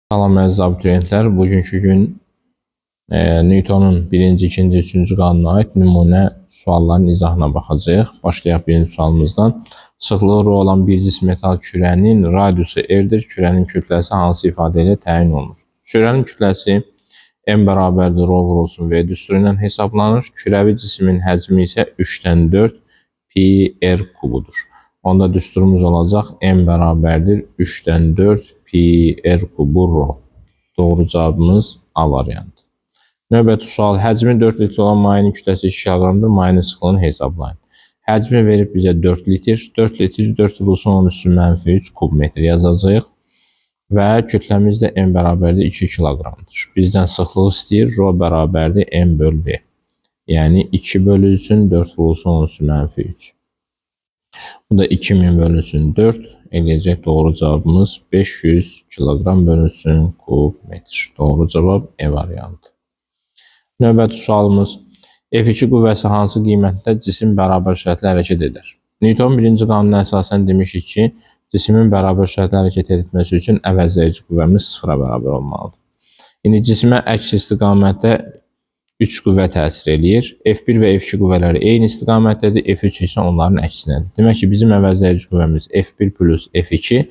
Salam əziz abituriyentlər, bugünkü gün Newtonun birinci, ikinci, üçüncü qanuna aid nümunə sualların izahına baxacağıq. Başlayaq birinci sualımızdan. Sıxlığı rho olan bir cism metal kürənin radiusu R-dir. Kürənin kütləsi hansı ifadə ilə təyin olunur? Kürənin kütləsi M bərabərdir rho vurulsun V düsturu ilə hesablanır. Kürəvi cismin həcmi isə 3-dən 4 pi R kubudur. Onda düsturumuz olacaq M bərabərdir 3-dən 4 pi R kubu rho. Doğru cavabımız A variantı. Növbəti sual, həcmi 4 litr olan mayenin kütləsi 2 kiloqramdır. Mayenin sıxlığını hesablayın. Həcmi verib bizə 4 litr. 4 litr 4 vurulsun 10 üstü mənfi 3 kub metr yazacağıq. Və kütləmiz də M bərabərdir 2 kiloqramdır. Bizdən sıxlığı istəyir. Rho bərabərdir M böl V. Yəni 2 bölülsün 4 vurulsun 10 üstü mənfi 3. Bu da 2000 bölünsün 4 eləyəcək, doğru cavabımız 500 kiloqram bölünsün kub metr. Doğru cavab E variantı. Növbəti sualımız, F2 qüvvəsi hansı qiymətdə cisim bərabər sürətlə hərəkət edər? Newtonun birinci qanununa əsasən demişik ki, cismin bərabər sürətlə hərəkət etməsi üçün əvəzləyici qüvvəmiz sıfıra bərabər olmalıdır. İndi cisimə əks istiqamətdə 3 qüvvə təsir eləyir. F1 və F2 qüvvələri eyni istiqamətdədir, F3 isə onların əksinədir. Demək ki, bizim əvəzləyici qüvvəmiz F1 plus F2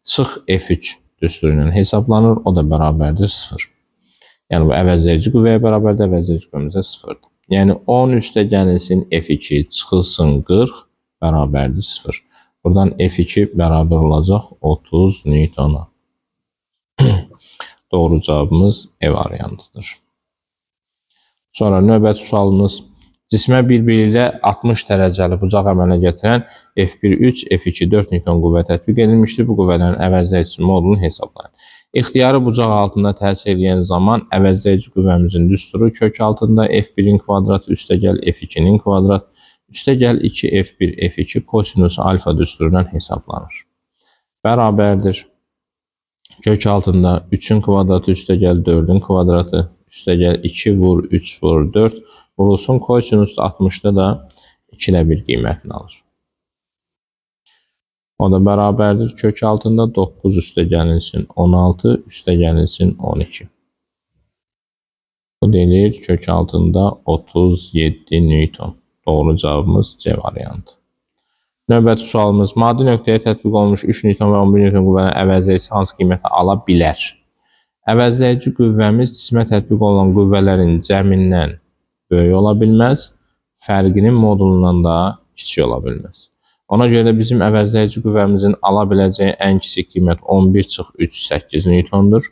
çıx F3 düsturu ilə hesablanır. O da bərabərdir 0. Yəni bu əvəzləyici qüvvəyə bərabərdir, əvəzləyici qüvvəmizə 0-dır. Yəni 10 üstə gəlinsin F2 çıxılsın 40 bərabərdir 0. Buradan F2 bərabər olacaq 30 Newtona. Doğru cavabımız E variantıdır. Sonra növbəti sualımız, cismə bir-biri ilə 60 dərəcəli bucaq əmələ gətirən F1 3, F2 4 Newton qüvvə tətbiq edilmişdir. Bu qüvvələrin əvəzləyicisi modulunu hesablayın. İxtiyari bucaq altında təsir edən zaman əvəzləyici qüvvəmizin düsturu kök altında F1-in kvadratı üstəgəl F2-nin kvadrat üstəgəl 2 F1 F2 kosinus alfa düsturundan hesablanır. Bərabərdir. Kök altında 3-ün kvadratı üstəgəl 4-ün kvadratı üstəgəl 2 vur 3 vur 4 vurulsun kosinus 60-da da 2 ilə 1 qiymətini alır. O da bərabərdir. Kök altında 9 üstə gəlinsin 16 üstə gəlinsin 12. Bu deyilir kök altında 37 Newton. Doğru cavabımız C variantı. Növbəti sualımız, maddi nöqtəyə tətbiq olunmuş 3 Newton və 11 Newton qüvvələrin əvəzləyicisi hansı qiyməti ala bilər? Əvəzləyici qüvvəmiz cismə tətbiq olunan qüvvələrin cəmindən böyük ola bilməz, fərqinin modulundan da kiçik ola bilməz. Ona görə də bizim əvəzləyici qüvvəmizin ala biləcəyi ən kiçik qiymət 11 çıx 3, 8 Newtondur.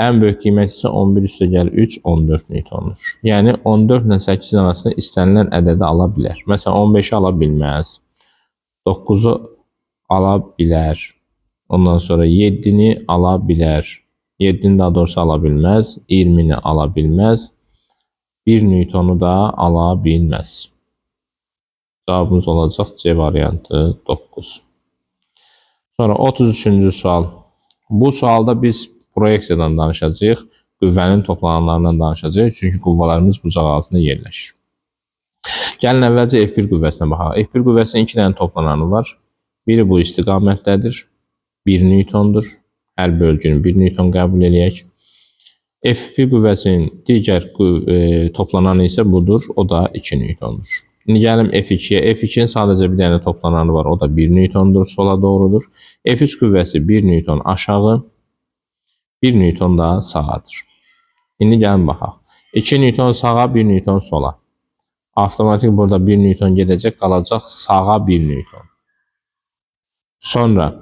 Ən böyük qiymət isə 11 üstəgəl 3, 14 Newtondur. Yəni 14 ilə 8 arasında istənilən ədədi ala bilər. Məsələn, 15-i ala bilməz, 9-u ala bilər, ondan sonra 7-ni ala bilər. 7-ni daha doğrusu ala bilməz, 20-ni ala bilməz, 1 Newtonu da ala bilməz. Cavabımız olacaq C variantı 9. Sonra 33-cü sual. Bu sualda biz proyeksiyadan danışacağıq, qüvvənin toplananlarından danışacağıq, çünki qüvvələrimiz bucaq altında yerləşir. Gəlin əvvəlcə F1 qüvvəsinə baxaq. F1 qüvvəsinin 2 dənə toplananı var. Biri bu istiqamətdədir, 1 Newtondur. Hər bölgünü 1 Newton qəbul eləyək. F1 qüvvəsinin digər toplananı isə budur, o da 2 Newtondur. İndi gəlim F2-yə. F2-nin sadəcə bir dənə toplananı var, o da 1 Newtondur, sola doğrudur. F3 qüvvəsi 1 Newton aşağı, 1 Newton da sağadır. İndi gəlin baxaq. 2 Newton sağa, 1 Newton sola. Avtomatik burada 1 Newton gedəcək, qalacaq sağa 1 Newton. Sonra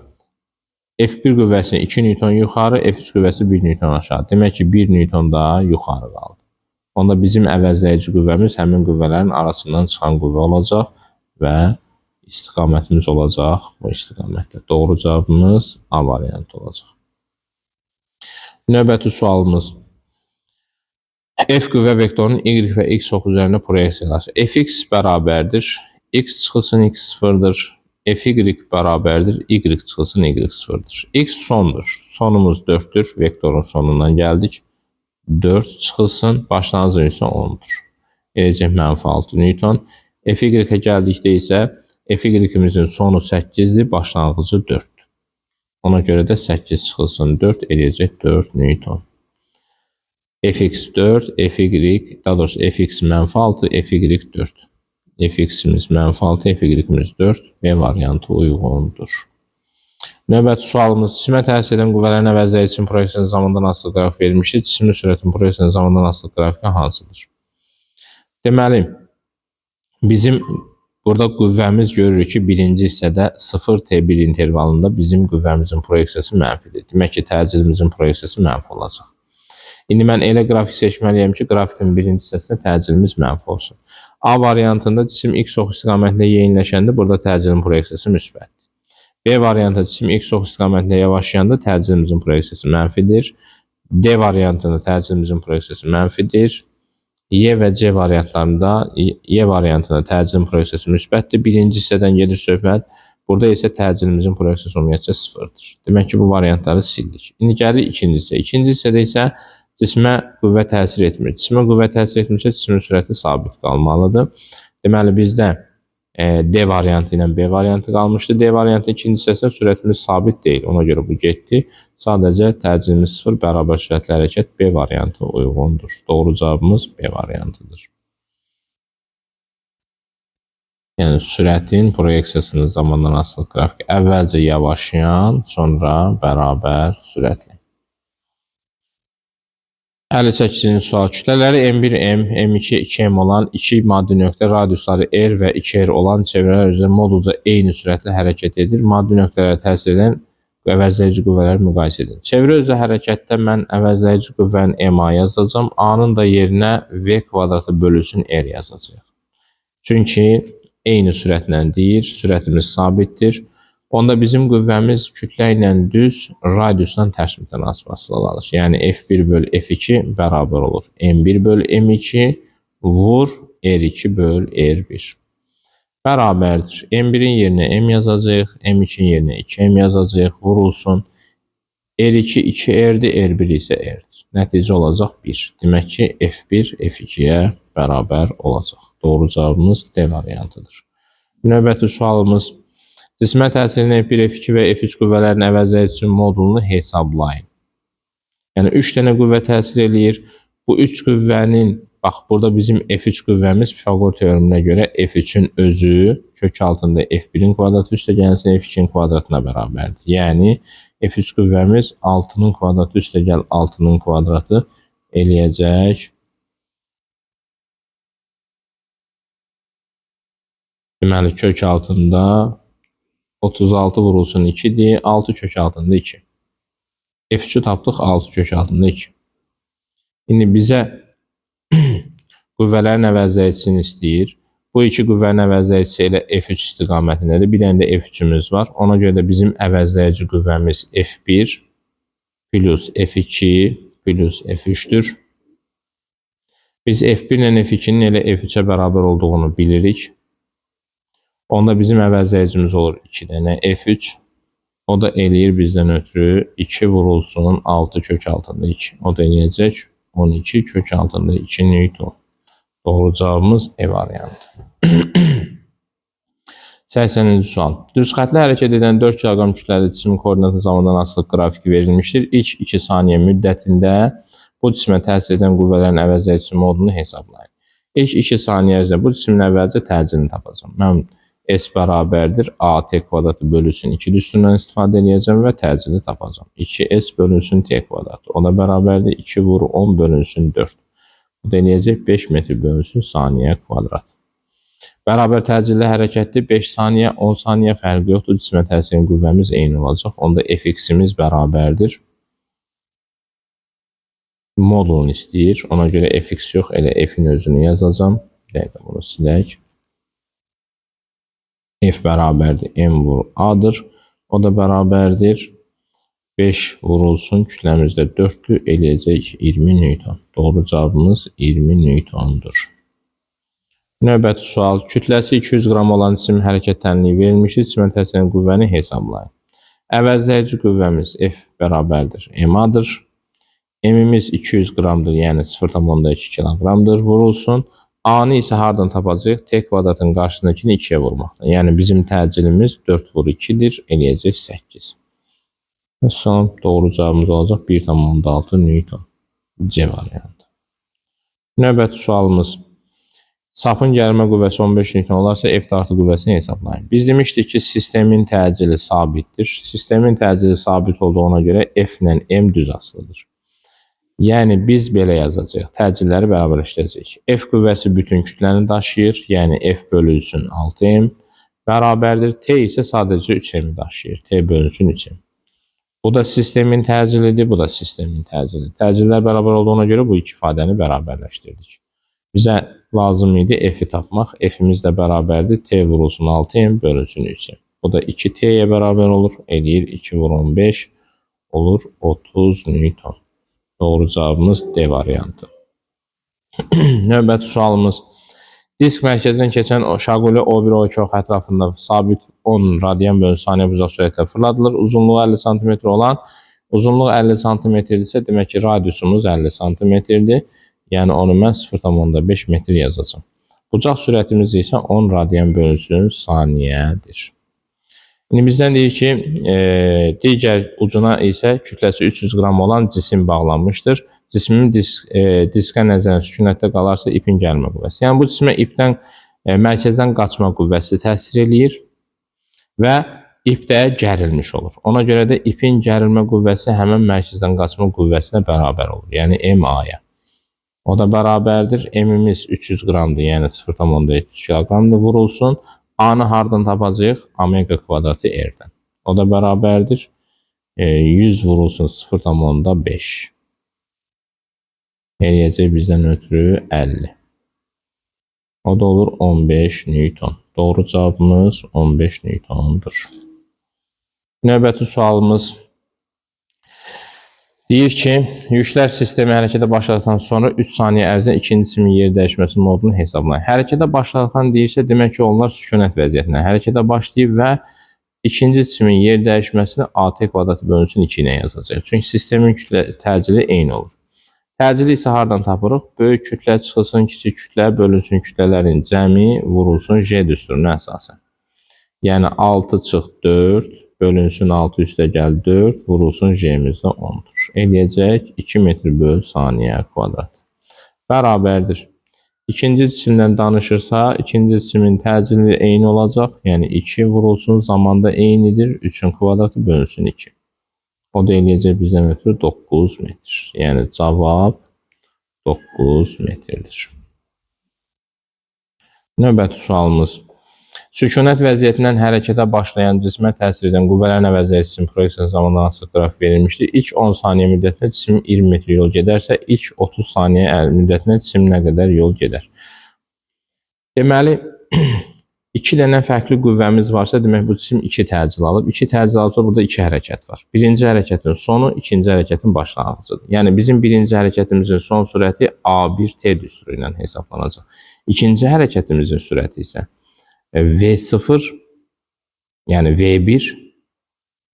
F1 qüvvəsi 2 Newton yuxarı, F3 qüvvəsi 1 Newton aşağı. Demək ki, 1 Newton da yuxarı qaldı. Onda bizim əvəzləyici qüvvəmiz həmin qüvvələrin arasından çıxan qüvvə olacaq və istiqamətimiz olacaq bu istiqamətdə. Doğru cavabımız A variantı olacaq. Növbəti sualımız. F qüvvə vektorunun Y və X oxu üzərində proyeksiyaları. Fx bərabərdir. X çıxılsın X sıfırdır. Fy bərabərdir. Y çıxılsın Y sıfırdır. X sondur. Sonumuz 4-dür. Vektorun sonundan gəldik. 4 çıxılsın. Başlanğıcı isə 10-dur. Eləcək mənfi 6 Newton. Fy-ə gəldikdə isə Fy-imizin sonu 8-dir. Başlanğıcı 4-dür. Ona görə də 8 çıxılsın 4 eləyəcək 4 Newton. Fx 4, Fy, daha doğrusu Fx mənfi 6, Fy 4. Fx-imiz mənfi 6, Fy-imiz 4. B variantı uyğundur. Növbəti sualımız cisimə təsir edən qüvvələrin əvəzləyicisinin proyeksiyasının zamandan asılı qrafik verilmişdir. Cismin sürətinin proyeksiyasının zamandan asılı qrafiki hansıdır? Deməli, bizim burada qüvvəmiz görürük ki, birinci hissədə 0-T1 intervalında bizim qüvvəmizin proyeksiyası mənfidir. Demək ki, təcilimizin proyeksiyası mənfi olacaq. İndi mən elə qrafik seçməliyəm ki, qrafikin birinci hissəsində təcilimiz mənfi olsun. A variantında cisim x ox istiqamətində yeyinləşəndə burada təcilin proyeksiyası müsbətdir. B variantında cisim x ox istiqamətində yavaşlayanda təcilimizin proyeksiyası mənfidir. D variantında təcilimizin proyeksiyası mənfidir. Y və C variantlarında Y variantında təcilin proyeksiyası müsbətdir. Birinci hissədən gedir söhbət. Burada isə təcilimizin proyeksiyası ümumiyyətcə sıfırdır. Demək ki, bu variantları sildik. İndi gəlir ikinci hissə. İkinci hissədə isə cismə qüvvə təsir etmir. Cismə qüvvə təsir etmirsə, cismin sürəti sabit qalmalıdır. Deməli, bizdə D variantı ilə B variantı qalmışdı. D variantının ikinci hissəsində sürətimiz sabit deyil. Ona görə bu getdi. Sadəcə təcilimiz sıfır, bərabər sürətli hərəkət B variantı uyğundur. Doğru cavabımız B variantıdır. Yəni sürətin proyeksiyasının zamandan asılı qrafik əvvəlcə yavaşlayan, sonra bərabər sürətli. 58-ci sual. Kütlələri M1, M, M2, 2M olan iki maddi nöqtə radiusları R və 2R olan çevrələr üzrə modulca eyni sürətlə hərəkət edir. Maddi nöqtələrə təsir edən əvəzləyici qüvvələri müqayisə edin. Çevrə üzrə hərəkətdə mən əvəzləyici qüvvəni MA yazacağam. A-nın da yerinə V kvadratı bölünsün R yazacağıq. Çünki eyni sürətlə deyir, sürətimiz sabitdir. Onda bizim qüvvəmiz kütlə ilə düz, radiusla tərs mütənasib asılı qalır. Yəni F1 böl F2 bərabər olur. M1 böl M2 vur R2 böl R1. Bərabərdir. M1-in yerinə M yazacağıq, M2-in yerinə 2M yazacağıq, vurulsun. R2 2R-dir, R1 isə R-dir. Nəticə olacaq 1. Demək ki, F1 F2-yə bərabər olacaq. Doğru cavabımız D variantıdır. Növbəti sualımız cismə təsirin F1, F2 və F3 qüvvələrinin əvəzləyicisinin modulunu hesablayın. Yəni 3 dənə qüvvə təsir eləyir. Bu 3 qüvvənin, bax burada bizim F3 qüvvəmiz Pifaqor teoreminə görə F3-ün özü kök altında F1-in kvadratı üstə gəlsin F2-in kvadratına bərabərdir. Yəni F3 qüvvəmiz 6-nın kvadratı üstə gəl 6-nın kvadratı eləyəcək. Deməli kök altında 36 vurulsun 2-dir. 6 kök altında 2. F3-ü tapdıq 6 kök altında 2. İndi bizə qüvvələrin əvəzləyicisini istəyir. Bu iki qüvvənin əvəzləyicisi elə F3 istiqamətindədir. Bir dənə də F3-ümüz var. Ona görə də bizim əvəzləyici qüvvəmiz F1 plus F2 plus F3-dür. Biz F1 ilə F2-nin elə F3-ə bərabər olduğunu bilirik. Onda bizim əvəzləyicimiz olur 2 dənə F3. O da eləyir bizdən ötürü 2 vurulsun 6 kök altında 2. O da eləyəcək 12 kök altında 2 Newton. Doğru cavabımız E variantı. 80-ci sual. Düz xətli hərəkət edən 4 kq kütləli cismin koordinatı zamandan asılı qrafiki verilmişdir. İlk 2 saniyə müddətində bu cismə təsir edən qüvvələrin əvəzləyicisi modulunu hesablayın. İlk 2 saniyə ərzində bu cismin əvvəlcə təcilini tapacağam. Mən S bərabərdir AT kvadratı bölünsün 2 düsturundan istifadə edəcəm və təcili tapacağam. 2S bölünsün T kvadratı. O da bərabərdir 2 vur 10 bölünsün 4. Bu da eləyəcək 5 metr bölünsün saniyə kvadrat. Bərabər təcilli hərəkətli 5 saniyə, 10 saniyə fərqi yoxdur. Cismə təsirin qüvvəmiz eyni olacaq. Onda Fx-imiz bərabərdir. Modulunu istəyir. Ona görə Fx yox, elə F-in özünü yazacağam. Bir dəqiqə bunu silək. F bərabərdir M vur A-dır. O da bərabərdir. 5 vurulsun. Kütləmiz də 4-dür. Eləyəcək 20 Newton. Doğru cavabımız 20 Newtondur. Növbəti sual. Kütləsi 200 qram olan cismin hərəkət tənliyi verilmişdir. Cismə təsir edən qüvvəni hesablayın. Əvəzləyici qüvvəmiz F bərabərdir MA-dır. M-imiz 200 qramdır, yəni 0,2 kiloqramdır. Vurulsun. A-nı isə hardan tapacağıq? T kvadratın qarşısındakını 2-yə vurmaqdan. Yəni bizim təcilimiz 4 vur 2-dir, eləyəcək 8. Vəssalam, doğru cavabımız olacaq 1,6 Newton. C variantı. Növbəti sualımız. Sapın gəlmə qüvvəsi 15 Newton olarsa F dartı qüvvəsini hesablayın. Biz demişdik ki, sistemin təcili sabitdir. Sistemin təcili sabit olduğuna görə F ilə M düz asılıdır. Yəni biz belə yazacağıq. Təcilləri bərabərləşdirəcəyik. F qüvvəsi bütün kütləni daşıyır. Yəni F bölünsün 6M bərabərdir. T isə sadəcə 3M daşıyır. T bölünsün 3M. Bu da sistemin təcilidir, bu da sistemin təcili. Təcillər bərabər olduğuna görə bu iki ifadəni bərabərləşdirdik. Bizə lazım idi F-i tapmaq. F-imiz də bərabərdir. T vurulsun 6M bölünsün 3M. Bu da 2T-yə bərabər olur. Eləyir 2 vur 15 olur 30 Newton. Doğru cavabımız D variantı. Növbəti sualımız. Disk mərkəzindən keçən şaquli O1, O2 ox ətrafında sabit 10 radian bölü saniyə bucaq sürətlə fırladılır. Uzunluğu 50 sm olan, uzunluq 50 sm-dirsə, demək ki, radiusumuz 50 sm-dir. Yəni onu mən 0,5 metr yazacağam. Bucaq sürətimiz isə 10 radian bölünsün saniyədir. İndi bizdən deyir ki, digər ucuna isə kütləsi 300 qram olan cisim bağlanmışdır. Cismin diskə nəzərən sükunətdə qalarsa ipin gəlmə qüvvəsi. Yəni bu cisimə ipdən mərkəzdən qaçma qüvvəsi təsir eləyir və ip də gərilmiş olur. Ona görə də ipin gərilmə qüvvəsi həmin mərkəzdən qaçma qüvvəsinə bərabər olur. Yəni MA-ya. O da bərabərdir. M-imiz 300 qramdır, yəni 0,3 kiloqramdır vurulsun. A-nı hardan tapacağıq? Omega kvadratı R-dən. O da bərabərdir. 100 vurulsun 0,5. Eləyəcək bizdən ötürü 50. O da olur 15 Newton. Doğru cavabımız 15 Newtondur. Növbəti sualımız deyir ki, yüklər sistemi hərəkətə başladıqdan sonra 3 saniyə ərzində ikinci cismin yer dəyişməsi modunu hesablayın. Hərəkətə başladıqdan deyirsə, demək ki, onlar sükunət vəziyyətində hərəkətə başlayıb və ikinci cismin yer dəyişməsini AT kvadratı bölünsün 2 ilə yazacaq. Çünki sistemin kütlə təcili eyni olur. Təcili isə hardan tapırıq? Böyük kütlə çıxılsın, kiçik kütlə bölünsün kütlələrin cəmi vurulsun J düsturuna əsasən. Yəni 6 çıx 4 bölünsün 6 üstə gəl 4 vurulsun J-imiz də 10-dur. Eləyəcək 2 metr böl saniyə kvadrat. Bərabərdir. İkinci cisimdən danışırsa, ikinci cismin təcili eyni olacaq. Yəni 2 vurulsun zamanda eynidir. 3-ün kvadratı bölünsün 2. O da eləyəcək bizdən ötürü 9 metr. Yəni cavab 9 metrdir. Növbəti sualımız. Sükunət vəziyyətindən hərəkətə başlayan cismə təsir edən qüvvələrin əvəzinə cisim proyeksiyası zamanı hansı qrafik verilmişdir? İlk 10 saniyə müddətində cisim 20 metr yol gedərsə, ilk 30 saniyə müddətində cisim nə qədər yol gedər? Deməli, iki dənə fərqli qüvvəmiz varsa, demək bu cisim iki təcil alıb. İki təcil alıbsa, burada iki hərəkət var. Birinci hərəkətin sonu, ikinci hərəkətin başlanğıcıdır. Yəni bizim birinci hərəkətimizin son sürəti A1T düsturu ilə hesablanacaq. İkinci hərəkətimizin sürəti isə V0, yəni V1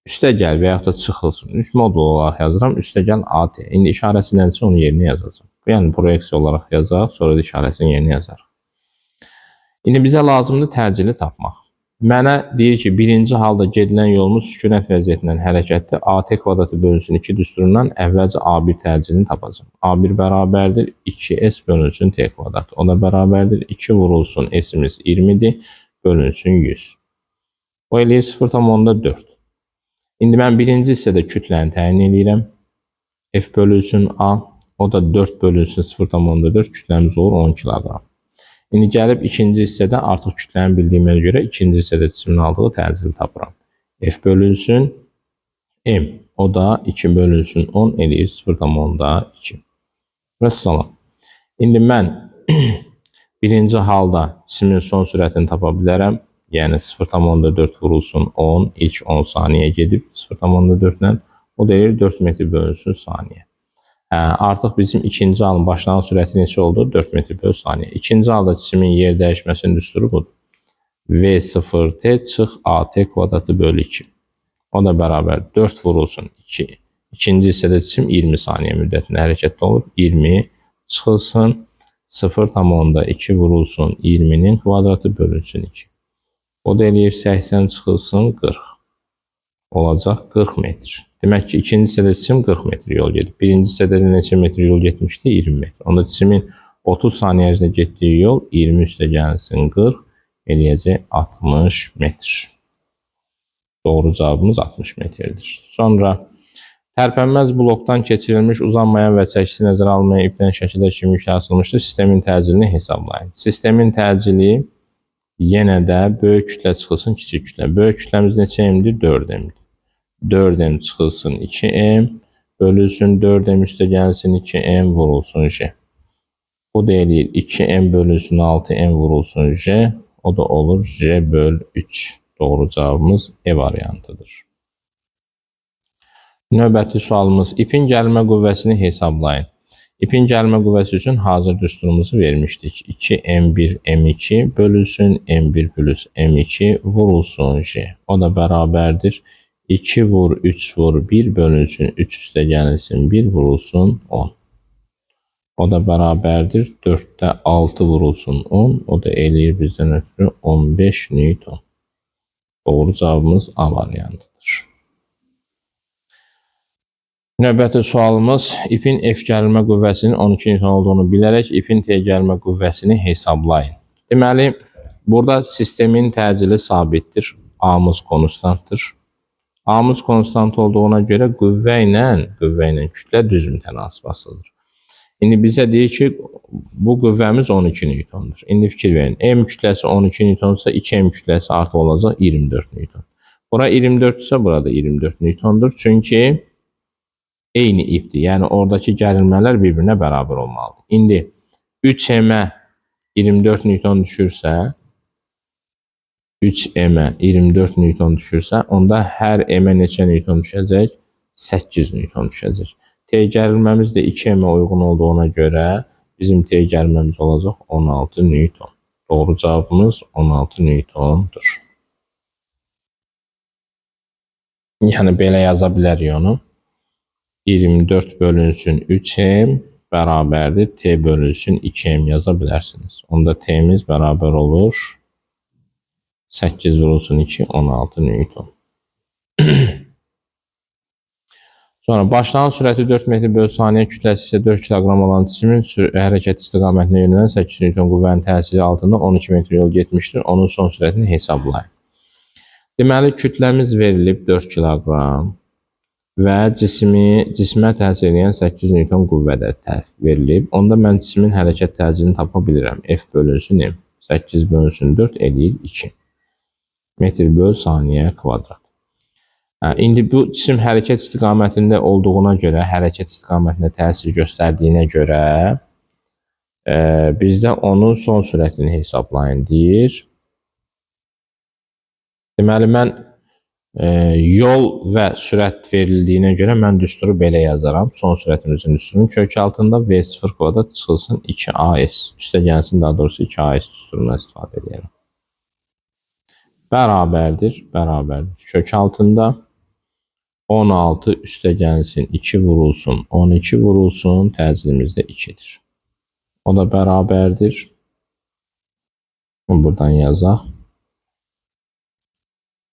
üstə gəl və yaxud da çıxılsın. 3 modul olaraq yazıram. Üstə gəl AT. İndi işarəsi nədirsə onun yerinə yazacağam. Yəni proyeksiya olaraq yazaq, sonra da işarəsinin yerinə yazarıq. İndi bizə lazımdır təcili tapmaq. Mənə deyir ki, birinci halda gedilən yolumuz sükunət vəziyyətindən hərəkətdir. AT kvadratı bölünsün 2 düsturundan əvvəlcə A1 təcilini tapacağam. A1 bərabərdir 2S bölünsün T kvadratı. O da bərabərdir 2 vurulsun S-imiz 20-dir bölünsün 100. O eləyir 0,4. İndi mən birinci hissədə kütləni təyin eləyirəm. F bölünsün A. O da 4 bölünsün 0,4 kütləmiz olur 10 kiloqram. İndi gəlib ikinci hissədə artıq kütləni bildiyimə görə ikinci hissədə cismin aldığı təcili tapıram. F bölünsün M. O da 2 bölünsün 10 eləyir 0,2. Vəssalam. İndi mən birinci halda cismin son sürətini tapa bilərəm. Yəni 0,4 vurulsun 10, ilk 10 saniyə gedib 0,4 ilə o da eləyir 4 metr bölünsün saniyə. Hə, artıq bizim ikinci halın başlanğıc sürəti neçə oldu? 4 metr böl saniyə. İkinci halda cismin yer dəyişməsinin düsturu budur. V0t çıx AT kvadratı bölü 2. O da bərabər 4 vurulsun 2. İkinci hissədə cisim 20 saniyə müddətində hərəkətdə olub. 20 çıxılsın 0,2 vurulsun 20-nin kvadratı bölünsün 2. O da eləyir 80 çıxılsın 40. Olacaq 40 metr. Demək ki, ikinci hissədə cisim 40 metr yol gedib. Birinci hissədə də neçə metr yol getmişdi? 20 metr. Onda cismin 30 saniyə ərzində getdiyi yol 20 üstə gəlsin 40 eləyəcək 60 metr. Doğru cavabımız 60 metrdir. Sonra tərpənməz blokdan keçirilmiş uzanmayan və çəkisi nəzərə almayan ipdən şəkildə kimi yüklə asılmışdır. Sistemin təcilini hesablayın. Sistemin təcili yenə də böyük kütlə çıxılsın kiçik kütlə. Böyük kütləmiz neçə m-dir? 4m-dir. 4m çıxılsın 2m, bölülsün 4m üstə gəlsin 2m vurulsun j. Bu da eləyir 2m bölülsün 6m vurulsun j. O da olur j böl 3. Doğru cavabımız E variantıdır. Növbəti sualımız ipin gəlmə qüvvəsini hesablayın. İpin gəlmə qüvvəsi üçün hazır düsturumuzu vermişdik. 2m1 m2 bölülsün m1 plus m2 vurulsun j. O da bərabərdir. 2 vur 3 vur 1 bölünsün 3 üstə gəlsin 1 vurulsun 10. O da bərabərdir. 4-də 6 vurulsun 10. O da eləyir bizdən ötürü 15 Newton. Doğru cavabımız A variantıdır. Növbəti sualımız ipin F gərilmə qüvvəsinin 12 Newton olduğunu bilərək ipin T gərilmə qüvvəsini hesablayın. Deməli, burada sistemin təcili sabitdir. A-mız konstantdır. A-mız konstant olduğuna görə qüvvə ilə kütlə düz mütənasib asılıdır. İndi bizə deyir ki, bu qüvvəmiz 12 Newtondur. İndi fikir verin. M kütləsi 12 Newtonsa 2M kütləsi artıq olacaq 24 Newton. Bura 24 isə burada 24 Newtondur. Çünki eyni ipdir. Yəni oradakı gərilmələr bir-birinə bərabər olmalıdır. İndi 3M-ə 24 Newton düşürsə, 3M-ə 24 Newton düşürsə, onda hər M-ə neçə Newton düşəcək? 8 Newton düşəcək. T gərilməmiz də 2M-ə uyğun olduğuna görə bizim T gərilməmiz olacaq 16 Newton. Doğru cavabımız 16 Newtondur. Yəni belə yaza bilərik onu. 24 bölünsün 3M bərabərdir T bölünsün 2M yaza bilərsiniz. Onda T'miz bərabər olur 8 vurulsun 2, 16 Newton. Sonra başlanan sürəti 4 metr böl saniyə, kütləsi isə 4 kiloqram olan cismin hərəkət istiqamətinə yönələn 8 Newton qüvvənin təsiri altında 12 metr yol getmişdir. Onun son sürətini hesablayın. Deməli, kütləmiz verilib 4 kiloqram və cismə təsir edən 8 Newton qüvvə də verilib. Onda mən cismin hərəkət təcilini tapa bilirəm. F bölünsün M. 8 bölünsün 4 eləyir 2. Metr böl saniyə kvadrat. İndi bu cisim hərəkət istiqamətində olduğuna görə, hərəkət istiqamətində təsir göstərdiyinə görə bizdə onun son sürətini hesablayın deyir. Deməli, mən yol və sürət verildiyinə görə mən düsturu belə yazaram. Son sürətimizin düsturunun kök altında V0 kvadrat çıxılsın 2AS. Üstə gəlsin, daha doğrusu 2AS düsturundan istifadə edərəm. Bərabərdir, bərabərdir. Kök altında 16 üstə gəlsin 2 vurulsun, 12 vurulsun, təcilimiz də 2-dir. O da bərabərdir. Bunu buradan yazaq.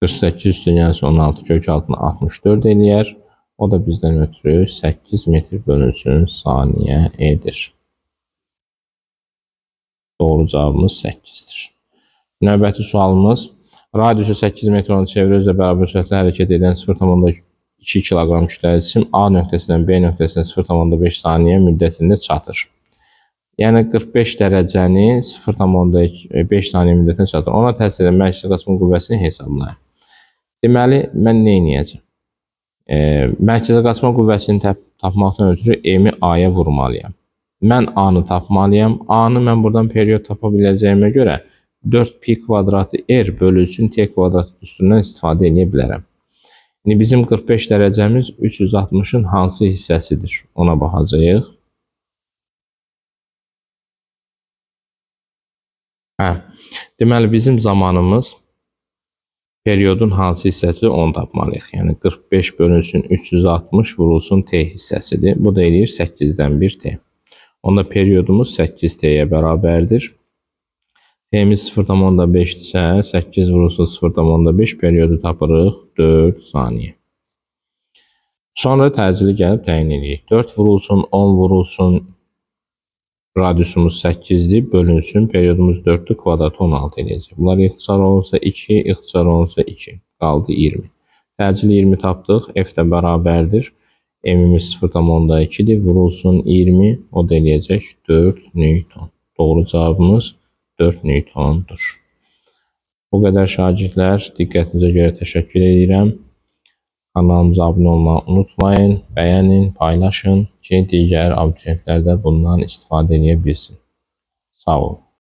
48 üstə gəlsin 16 kök altına 64 eləyər. O da bizdən ötürü 8 metr bölünsün saniyə edir. Doğru cavabımız 8-dir. Növbəti sualımız radiusu 8 metr olan çevrə üzrə bərabər sürətlə hərəkət edən 0,2 kiloqram kütləli cisim A nöqtəsindən B nöqtəsinə 0,5 saniyə müddətində çatır. Yəni 45 dərəcəni 0,5 saniyə müddətində çatır. Ona təsir edən mərkəzi qasma qüvvəsini hesablayın. Deməli, mən nə edəcəm? Mərkəzi qasma qüvvəsini tapmaqdan ötürü M-i A-ya vurmalıyam. Mən A-nı tapmalıyam. A-nı mən buradan period tapa biləcəyimə görə 4 pi kvadratı R bölülsün T kvadratı düsturundan istifadə edə bilərəm. İndi bizim 45 dərəcəmiz 360-ın hansı hissəsidir? Ona baxacağıq. Hə, deməli bizim zamanımız periodun hansı hissəsidir onu tapmalıyıq. Yəni 45 bölünsün 360 vurulsun T hissəsidir. Bu da eləyir 8-dən 1 T. Onda periodumuz 8T-yə bərabərdir. T'miz 0,5-dirsə, 8 vurulsun 0,5 periodu tapırıq 4 saniyə. Sonra təcili gəlib təyin edirik. 4 vurulsun 10 vurulsun radiusumuz 8-dir, bölünsün, periodumuz 4-dür, kvadratı 16 eləyəcək. Bunlar ixtisar olunsa 2, ixtisar olunsa 2, qaldı 20. Təcili 20 tapdıq, F də bərabərdir. M'imiz 0,2-dir, vurulsun 20, o da eləyəcək 4 Newton. Doğru cavabımız 4 Newtondur. Bu qədər şagirdlər, diqqətinizə görə təşəkkür edirəm. Kanalımıza abunə olmağı unutmayın, bəyənin, paylaşın ki, digər abituriyentlər də bundan istifadə edə bilsin. Sağ olun.